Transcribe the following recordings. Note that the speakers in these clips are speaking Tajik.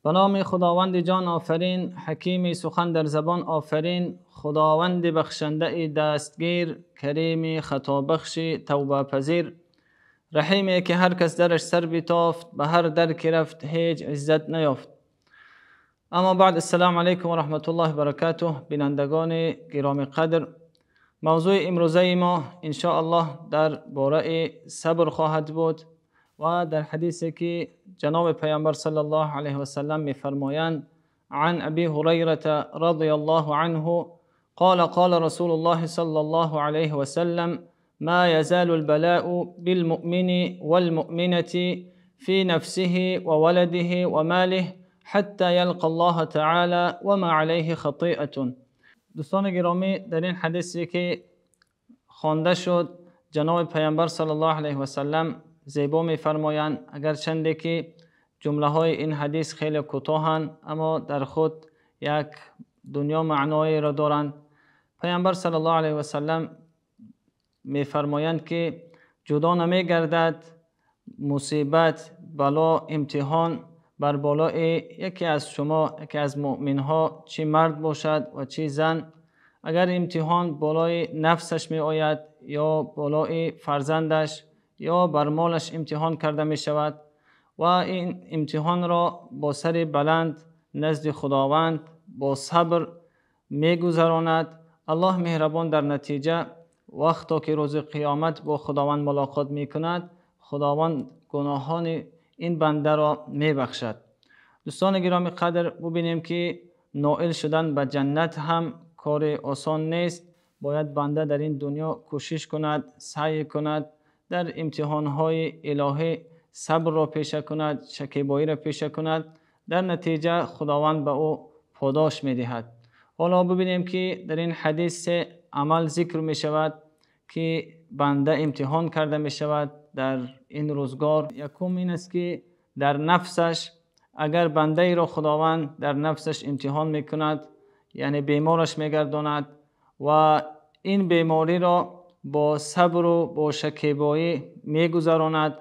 به نام خداوند جان آفرین، حکیم سخن در زبان آفرین، خداوند بخشنده دستگیر، کریم خطا بخش توبه پذیر، رحیمی که هر کس درش سر بتافت، به هر در که رفت هیچ عزت نیافت. اما بعد، السلام علیکم و رحمت الله برکاته. بینندگان گرامی قدر، موضوع امروزه ما ان شاء الله در باره صبر خواهد بود و در حدیثی که جناب پیامبر صلی الله علیه و سلم می‌فرمایند: عن ابی هریره رضی الله عنه قال قال رسول الله صلی الله علیه و سلم ما يزال البلاء بالمؤمن والمؤمنة في نفسه وولده وماله حتى يلقى الله تعالى وما عليه خطیئة. دوستان گرامی، در این حدیثی که خوانده شد، جناب پیامبر صلی الله علیه و سلم زیبا می‌فرمایند، اگر چنده که جمله های این حدیث خیلی کوتاهند، اما در خود یک دنیا معنایی را دارند. پیامبر صلی الله علیه و سلم می‌فرمایند که جدا نمی‌گردد مصیبت، بلا، امتحان بر بالای یکی از شما، یکی از مؤمنها، چی مرد باشد و چی زن. اگر امتحان بالای نفسش می آید یا بالای فرزندش یا بر مالش امتحان کرده می شود و این امتحان را با سر بلند نزد خداوند با صبر می گذراند، الله مهربان در نتیجه وقتا که روز قیامت با خداوند ملاقات می کند، خداوند گناهان این بنده را می بخشد. دوستان گرامی قدر، ببینیم که نائل شدن به جنت هم کار آسان نیست. باید بنده در این دنیا کوشش کند، سعی کند، در امتحانهای الهی صبر را پیشه کند، شکیبایی را پیشه کند، در نتیجه خداوند به او پاداش می دهد. حالا ببینیم که در این حدیث عمل ذکر می شود که بنده امتحان کرده می شود در این روزگار. یکم این است که در نفسش، اگر بنده ای را خداوند در نفسش امتحان می کند، یعنی بیمارش می گرداند و این بیماری را با صبر و با شکیبایی می گذراند،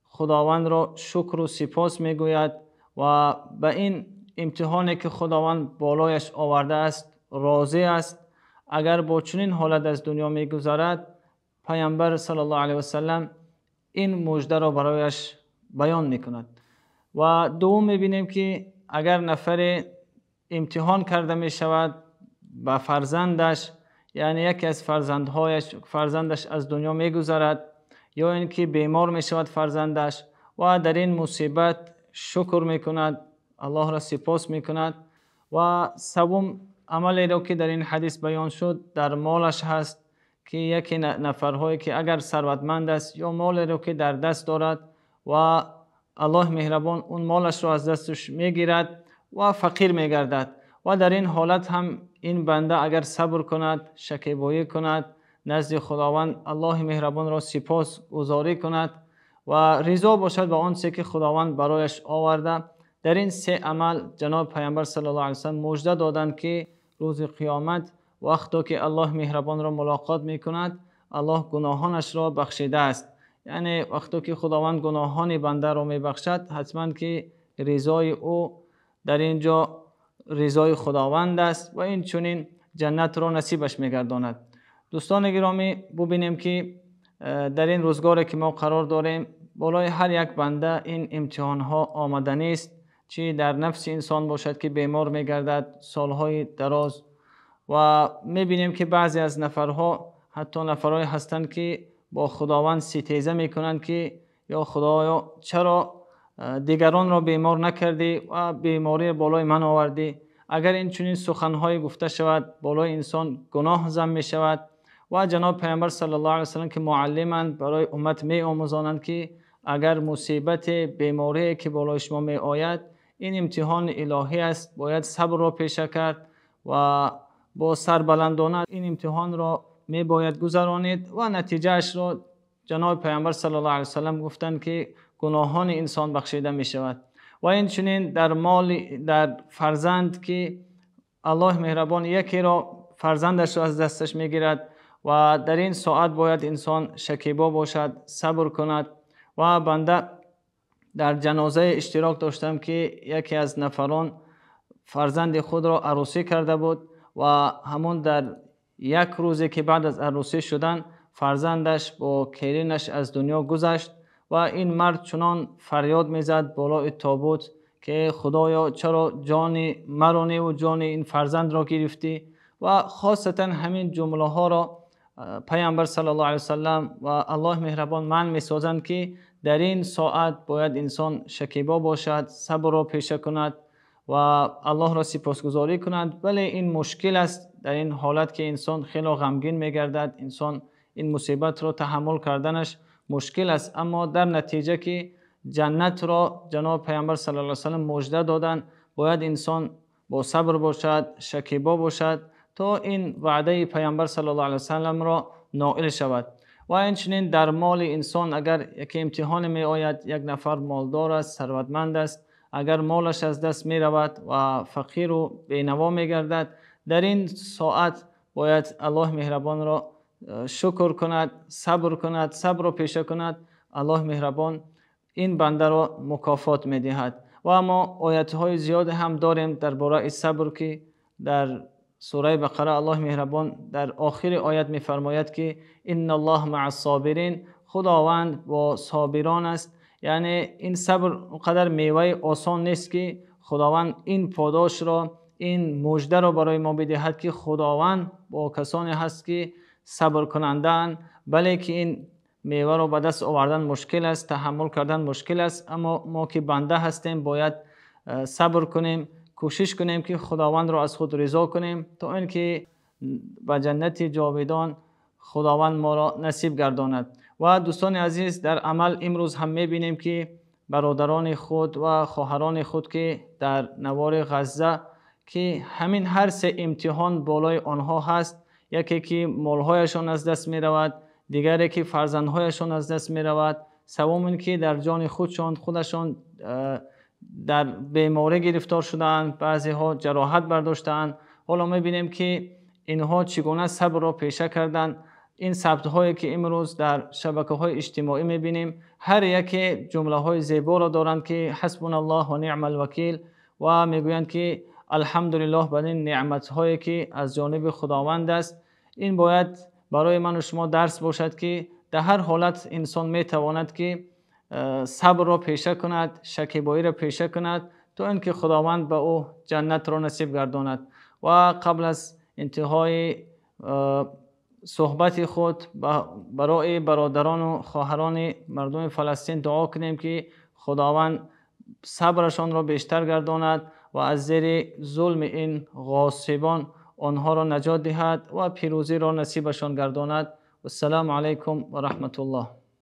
خداوند را شکر و سپاس می گوید و به این امتحانی که خداوند بالایش آورده است راضی است. اگر با چنین حالت از دنیا می گذرد، پیامبر صلی الله علیه و سلم این مژده را برایش بیان می کند. و دوم می بینیم که اگر نفر امتحان کرده می شود به فرزندش، یعنی یکی از فرزندهایش، فرزندش از دنیا می گذرد یا اینکه بیمار می شود فرزندش و در این مصیبت شکر می کند، الله را سپاس می کند. و سوم عملی را که در این حدیث بیان شد در مالش هست که یکی نفرهایی که اگر ثروتمند است یا مالی را که در دست دارد و الله مهربان اون مالش را از دستش میگیرد و فقیر میگردد و در این حالت هم این بنده اگر صبر کند، شکیبایی کند، نزد خداوند الله مهربان را سپاس گزاری کند و رضا باشد به آنچه که خداوند برایش آورده، در این سه عمل جناب پیامبر صلی الله علیه و سلم مژده دادند که روز قیامت وقتی که الله مهربان را ملاقات میکند، الله گناهانش را بخشیده است. یعنی وقتی که خداوند گناهان بنده را میبخشد، حتما که رضای او در اینجا رضای خداوند است و این چنین جنت را نصیبش میگرداند. دوستان گرامی، ببینیم که در این روزگاری که ما قرار داریم، بالای هر یک بنده این امتحان ها آمدنی است، چی در نفس انسان باشد که بیمار میگردد سالهای دراز و میبینیم که بعضی از نفرها، حتی نفرهای هستند که با خداوند ستیزه میکنند که یا خدایا چرا دیگران را بیمار نکردی و بیماری بالای من آوردی. اگر این چنین سخنهای گفته شود، بالای انسان گناه زم می شود. و جناب پیامبر صلی الله علیه و سلم که معلمند، برای امت می آموزانند که اگر مصیبت بیماری که بالای شما می آید، این امتحان الهی است، باید صبر را پیشه کرد و با سربلندانه این امتحان را می باید گذرانید و نتیجهش را جناب پیامبر صلی الله علیه و سلم گفتند که گناهان انسان بخشیده می شود. و این چنین در مال، در فرزند که الله مهربان یکی را فرزندش را از دستش می گیرد و در این ساعت باید انسان شکیبا باشد، صبر کند و بنده Дар ҷаноза иштирок доштам, ки яке аз нафарон фарзанди худро арӯсӣ карда буд ва ҳамон дар як рӯзе ки баъд аз арӯсӣ шудан фарзандаш бо келинаш аз дунё гузашт ва ин мард чунон фарёд мезад болои тобут, ки Худоё, чаро ҷони маро не ва ҷони ин фарзандро гирифтӣ? Ва хосатан ҳамин ҷумлаҳоро Паёмбар саллаллоҳу алайҳи васаллам ва Аллоҳи меҳрубон манъ месозанд, ки дар ин соат бояд инсон шакебо бошад, сабрро пеша кунад ва Аллоҳро сипосгузорӣ кунад. Вале ин мушкил аст дар ин ҳолат, ки инсон хеле ғамгин мегардад, инсон ин мусибатро таҳаммул карданаш мушкил аст. Аммо дар натиҷа ки ҷаннатро ҷаноби Паёмбар саллаллоҳу алайҳи васаллам мужда доданд, бояд инсон бо сабр бошад, шакебо бошад, то ин ваъдаи Паёмбар саллаллоҳу алайҳи васалламро ноил шавад. Ва инчунин дар моли инсон агар як имтиҳон меояд, як нафар молдор аст, сарватманд аст, агар молаш аз даст меравад ва фақир ва бенаво мегардад, дар ин соат бояд Аллоҳи меҳрубонро шукр кунад, сабр кунад, сабрро пеша кунад. Аллоҳи меҳрубон ин бандаро мукофот медиҳад. Ва мо оятҳои зиёде ҳам дорем дар бораи сабр, ки дар сураи Бақара Аллоҳи меҳрубон дар охири оят мефармояд, ки инналлоҳа маъас-собирин, Худованд бо собирон аст. Яъне ин сабр он қадар меваи осон нест, ки Худованд ин подошро, ин муждаро барои мо бидиҳад, ки Худованд бо касоне ҳаст ки сабр кунандаанд, бале ки ин меваро ба даст овардан мушкил аст, таҳаммул кардан мушкил аст. Аммо мо ки банда ҳастем бояд сабр кунем, кӯшиш кунем, ки Худовандро аз худ ризо кунем, то инки ба ҷаннати ҷовидон Худованд моро насиб гардонад. Ва дӯстони азиз, дар амал имрӯз ҳам мебинем, ки бародарони худ ва хоҳарони худ, ки дар навори Ғазза, ки ҳамин ҳар се имтиҳон болои онҳо ҳаст, яке ки молҳояшон аз даст меравад, дигаре ки фарзандҳояшон аз даст меравад, севум ин ки дар ҷони худашон дар беморӣ гирифтор шудаанд, баъзеҳо ҷароҳат бардоштаанд. Ҳоло мебинем, ки инҳо чӣ гуна сабрро пеша карданд. Ин сабтҳое ки имрӯз дар шабакаҳои иҷтимоӣ мебинем, ҳар яке ҷумлаҳои зеборо доранд, ки ҳасбуналлоҳ ва неъмал вакил, ва мегӯянд ки алҳамдулиллоҳ бар ин неъматҳое ки аз ҷониби Худованд аст. Ин бояд барои ман ва шумо дарс бошад, ки дар ҳар ҳолат инсон метавонад ки сабрро пеша кунад, шакебоиро пеша кунад, то инки Худованд ба ӯ ҷаннатро насиб гардонад. Ва қабл аз интиҳои суҳбати худ барои бародарон ва хоҳарони мардуми Фаластин дуо кунем, ки Худованд сабрашонро бештар гардонад ва аз зери зулми ин ғосибон онҳоро наҷот диҳад ва пирӯзиро насибашон гардонад. Вассалому алайкум ва раҳматуллоҳ.